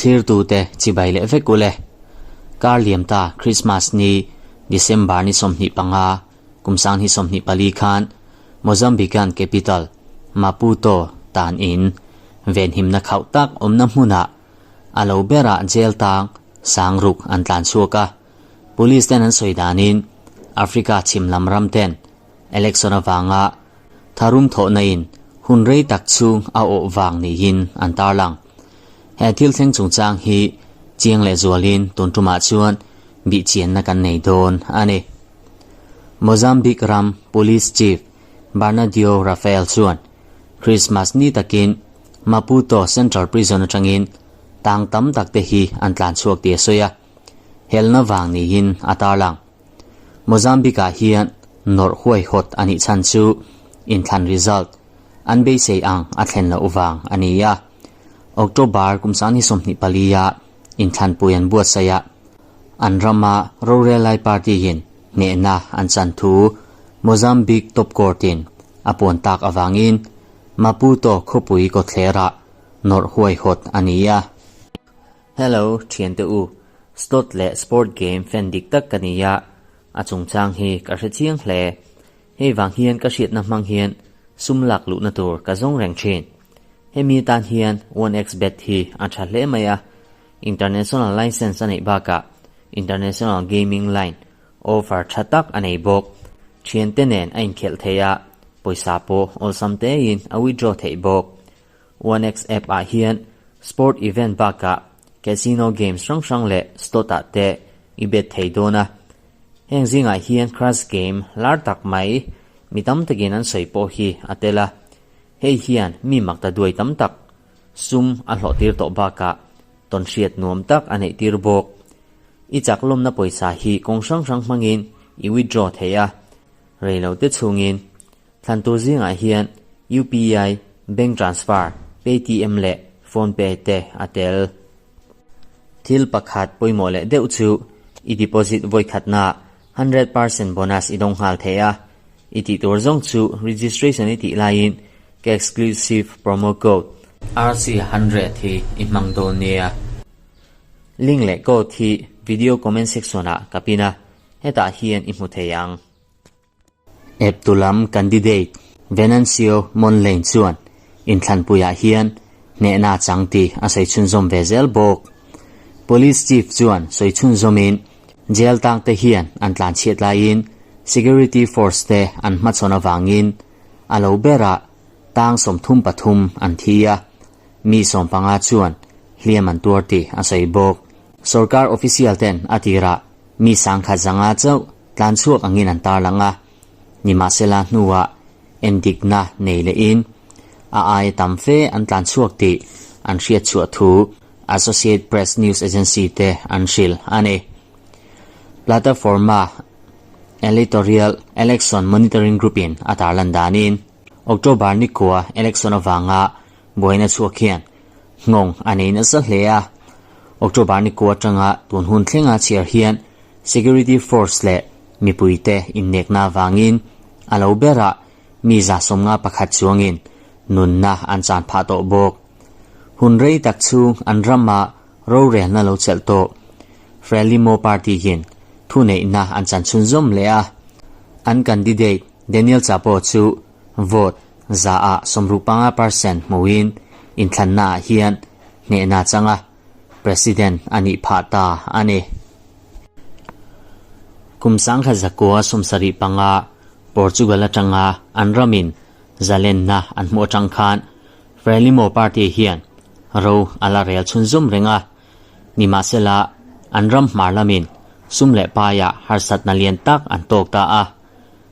Thlirtute chibai leh vek ule. Kar liam ta Christmas ni December ni 25, kum 2024 khan Mozambican capital Maputo tan in venhimna khauh tak awmna hmunah a lo berah jail tang 6000 an tlan chhuak a. Police ten an sawi danin Africa chhim lam ram ten election avanga tharum thawhna in hun rei tak chhung a awh vang niin an tarlang. He thil thleng chungchang hi chiang leh zualin tun tumah chuan bihchianna kan nei dawn a ni. Mozambique ram Police Chief Bernardio Rafael chuan Christmas ni takin Maputo Central Prison atangin tang tam tak te hi an tlan chhuak tih a sawi a, helna vang niin a tarlang. Mozambique-ah hian nawrh huaihawt a nih chhan chu inthlan result an beisei ang a thlen loh vang a ni a. October kum 2024-a inthlanpui an buatsaih a, an rama rorel lai party-in hnehna an chan thu Mozambique top court-in a puan tak avangin Maputo khawpui kawtthlerah nawrh huaihawt a ni a. Hello thiante u, slot leh sport game fan dik tak ka ni a, a chungchang hi ka hre chiang hle. Hei vang hian ka hriatna hmang hian sum lak luhna tur ka zawng reng thin. Hemi tan hian 1xBet hi a tha hle mai a, international license a neih bakah international gaming line offer tha tak a nei bawk. Thiante nen a inkhelh thei a, pawisa pawh awlsam tein a withdraw theih bawk. 1x app ah hian sport event bakah casino games hrang hrang leh slot ah te i bet thei dawn a. Heng zingah hian crash game lar tak mai mi tam takin an sawi pawh hi a tel a. Hei hian mi mak ta duai tam tak sum a hlawh tir tawh bakah tawnhriat nuam tak a neih tir bawk. I chak lawmna pawisa hi kawng hrang hrang hmangin i withdraw thei a, reilote chhungin Thlan tur zingah hian UPI, bank transfer, Paytm leh PhonePe te a tel. Thil pakhat pawimawh leh deuh chu i deposit vawikhatna 100% bonus i dawng nghal thei a. I tih tur zawng chu registration i tih laiin ka exclusive promo code RC100 hi i hmang dawn nia. Link leh code hi video comment section ah ka pin a, hetah hian i hmu thei ang. Eptu lam candidate Venancio Mondlane chuan inthlanpuiah hian hnehna a chang tih a sawi chhunzawm ve zel bawk. Police chief chuan sawi chhunzawmin jail tangte hian an tlanchhiat laiin security force te an hmachhawn avangin a lo berah tang 33 an thi a, mi 15 chuan hliam an tuar tih a sawi bawk. Sorkar official ten a tirah mi 1500 chauh tlan chhuak angin an tarlang a, nimahsela hnuah endikna nei lehin a aia tam fe an tlan chhuak tih an hriat chhuah thu Associate Press News Agency te an hrilh a ni. Plataforma Electoral Election Monitoring Group-in a tarlan danin October nikhua election avanga buaina chhuak hian nghawng a nei nasa hle a, October nikhua atanga tun hun thlenga chhiar hian Security force leh mipuite innekna avangin a lo berah mi 51 chuangin nunna an chan phah tawh bawk. Hun rei tak chhung an rama rorelna lo chelh tawh Frelimo party hian thuneihna an chan chhunzawm leh a, an candidate Daniel Chapo chu vote 65% hmuin inthlannaah hian hnehna changa president a nih phah ta a ni. Kum 1975 Portugal atanga an ramin zalenna an hmuh atang khan Frelimo party hian ro a la rel chhunzawm reng a, nimahsela an ram hmar lamin sum leh paiah harsatna lian tak an tawk ta a,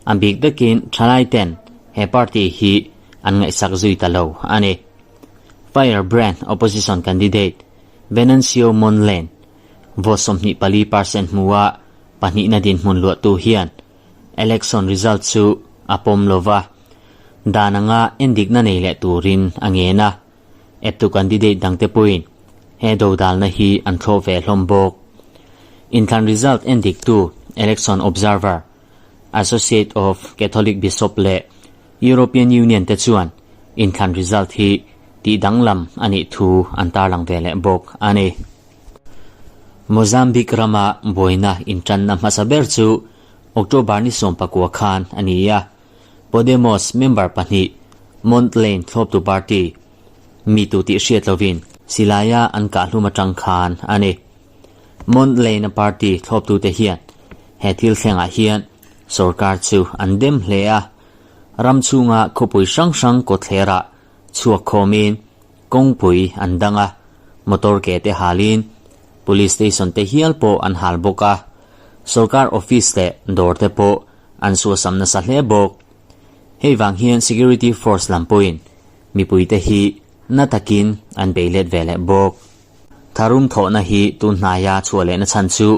a bik takin thalai ten he party hi an ngaihsak zui ta lo a ni. Firebrand opposition candidate Venancio Mondlane vote 24% hmua pahnihna dinhmun luahtu hian election result chu a pawm lova, dan anga endikna nei leh turin a ngen a, eptu candidate dangte pawhin he dodalna hi an thlawh ve hlawm bawk. Inthlan result endiktu election observer, Associate of Catholic Bishop leh European Union te chuan inthlan result hi tih danglam a nih thu an tarlang ve leh bawk a ni. Mozambique rama buaina intanna hmasa ber chu October ni 19 khan a ni a, Podemos member pahnih Mondlane thlawptu party mi tu tih hriat lovin silaia an kahhlum atang khan a ni. Mondlane-a party thlawptute hian he thil thlengah hian sorkar chu an dem hle a, ram chhunga khawpui hrang hrang kawtthlerah chhuak khawmin kawngpui an dang a, motor ke te halin police station te hial pawh an hal bawk a, sorkar office leh dawr te pawh an suasam nasa hle bawk. Hei vang hian security force lam pawhin mipuite hi na takin an bei let ve leh bawk. Tharum thawhna hi tun hnaia chhuah lehna chhan chu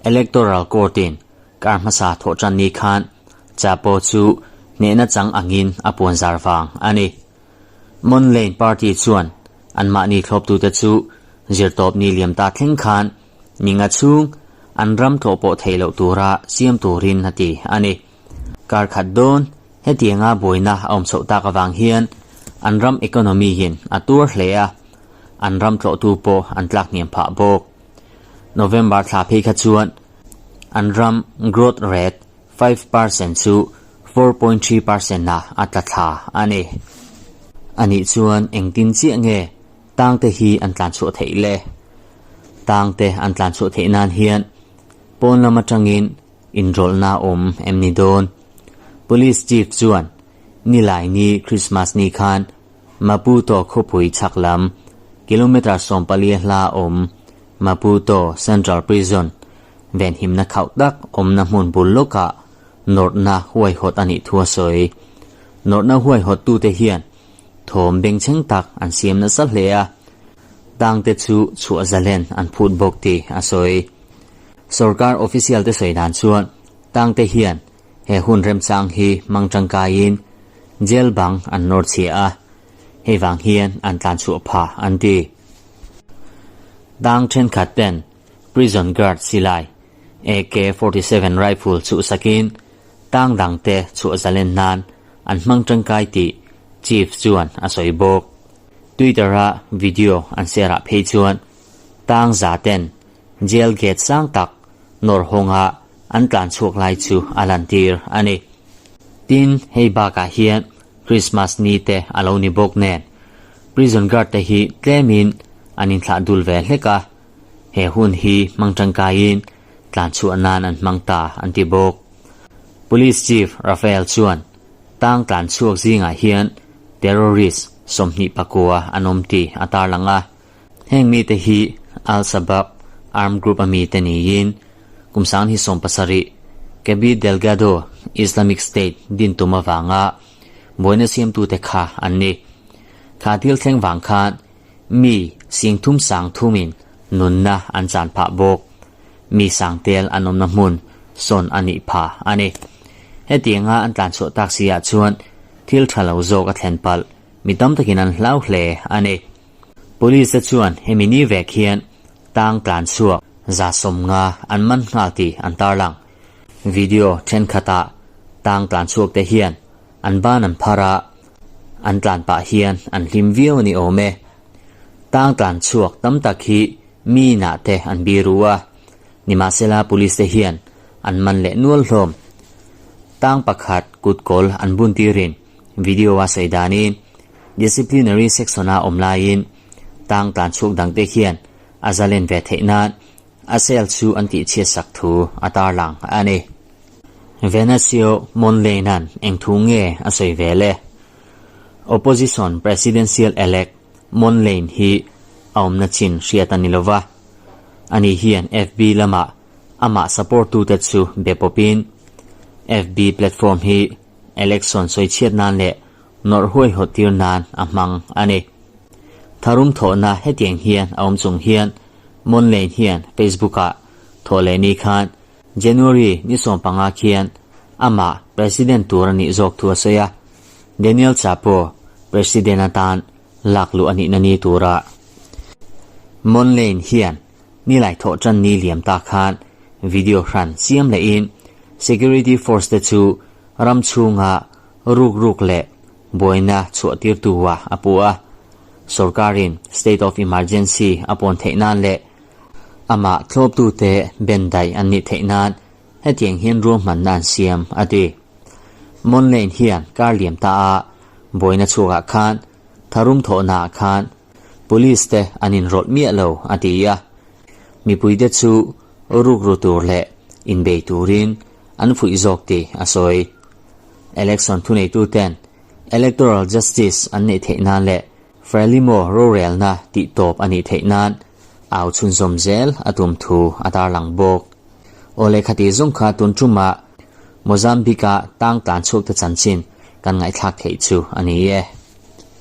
Electoral Court-in kar hmasa thawh tan ni khan Chapo chu hnehna chang angin a puan zar vang a ni. Mondlane Party chuan anmahni thlawptute chu zirtawp ni liam ta thleng khan ninga chhung an ram tlawh pawh theih loh tura siam turin a ti a ni. Kar khat dawn hetianga buaina a awm chhoh tak avang hian an ram economy in a tuar hle a, an ram tlawhtu pawh an tlak hniam phah bawk. November thla phei kha chuan an ram growth rate 5% chu 4.3% ah a tla thla a ni. Anih chuan engtin chiah nge tangte hi an tlan chhuah theih le? Tangte an tlan chhuah theih nan hian pawn lam atangin inrawlhna awm em ni dawn? Police Chief chuan Nilaini Christmas ni khan Maputo khawpui chhak lam kilometre 14 a hla awm Maputo Central Prison venhimna khauh tak awmna hmun bul lawkah nawrhna huaihawt a nih thu a sawi. Nawrhna huaihawttute hian thawm bengchheng tak an siam nasa hle a, tangte chu chhuah zalen an phut bawk tih a sawi. Sorkar official te sawi dan chuan tangte hian he hun remchang hi hmang tangkaiin jail bang an nawr chhia a, hei vang hian an tlan chhuah phah an ti. Tang thenkhat ten prison guard silai AK-47 rifle chhuhsakin tang dangte chhuah zalen nan an hmang tangkai tih Chief chuan a sawi bawk. Twitter-a video an share ah phei chuan tang za ten jail gate sang tak nawr hawnga an tlan chhuak lai chu a lantir a ni. Tin, hei bakah hian Christmas ni te a lo ni bawk nen prison guard te hi tlemin an inthlah dul ve hlek a, he hun hi hmang tangkaiin tlan chhuah nan an hmang ta an ti bawk. Police Chief Raphael chuan tang tlan chhuak zingah hian terrorist 29 an awm tih a tarlang a. Heng mite hi Al-Shabaab armed group a mite niin kum 2017 Cabo Delgado Islamic State din tum avanga buaina siamtute kha an ni. Kha thil thleng vang khan mi singthum sang thumin nunna an chan phah bawk. Mi sangtel an awmna hmun sawn a nih phah a ni. Hetianga an tlan chhuah tak si ah chuan thil tha lo zawk a thlen palh mi tam takin an hlau hle a ni. Police te chuan hemi ni vek hian tang tlan chhuak 150 an man nghal tih an tarlang. Video thenkhatah tang tlan chhuak te hian an ban an phar a, an tlan pah hian an hlim viau a ni awm e. Tang tlan chhuak tam tak hi mi inah te an biru a, nimahsela police te hian an man leh nual hlawm. Tang pakhat kutkawl an bun tirin video a sawi danin disciplinary section a awm laiin tang tlan chhuak dangte hian a zalen ve theih nan a cell chu an tihchhiat sak thu a tarlang a ni. Venancio Mondlane-a'n eng thu nge a sawi ve le? Opposition presidential elect Mondlane hi a awmna chin hriat a ni lova, ani hian FB lamah amah support tute chu be pawpin FB platform hi election sawichhiat nan leh nawrh huaihawt tir nan a hmang a ni. Tharum thawhna hetiang hian a awm chung hian Mondlane hian Facebook-ah thawh leh ni khan January ni 15 khian amah President tur a nih zawk thu a sawi a, Daniel Chapo President atan lak luh a nihna ni tura Mondlane hian nilai thawh tan ni liam ta khan video hran siam lehin security force te chu ram chhunga ruk ruk leh buaina chhuah tirtu a a puh a. Sorkarin state of emergency a pawn theih nan leh amah thlawptute bendaih an nih theih nan hetiang hian ruahmanna an siam, a ti. Mondlane hian kar liam ta a buaina chhuakah khan tharum thawhnaah khan police te an inrawlh miah lo, a ti a. Mipuite chu rukru tur leh inbei turin an fuih zawk tih a sawi. Election thuneituten Electoral Justice an neih theih nan leh Frelimo rorelna tih tawp a nih theih nan au chhunzawm zel a tum thu a tarlang bawk. Aw lehkha tih zawng kha tun tumah Mozambique-a tang tlan chhuak te chanchin kan ngaihthlak theih chu a ni e.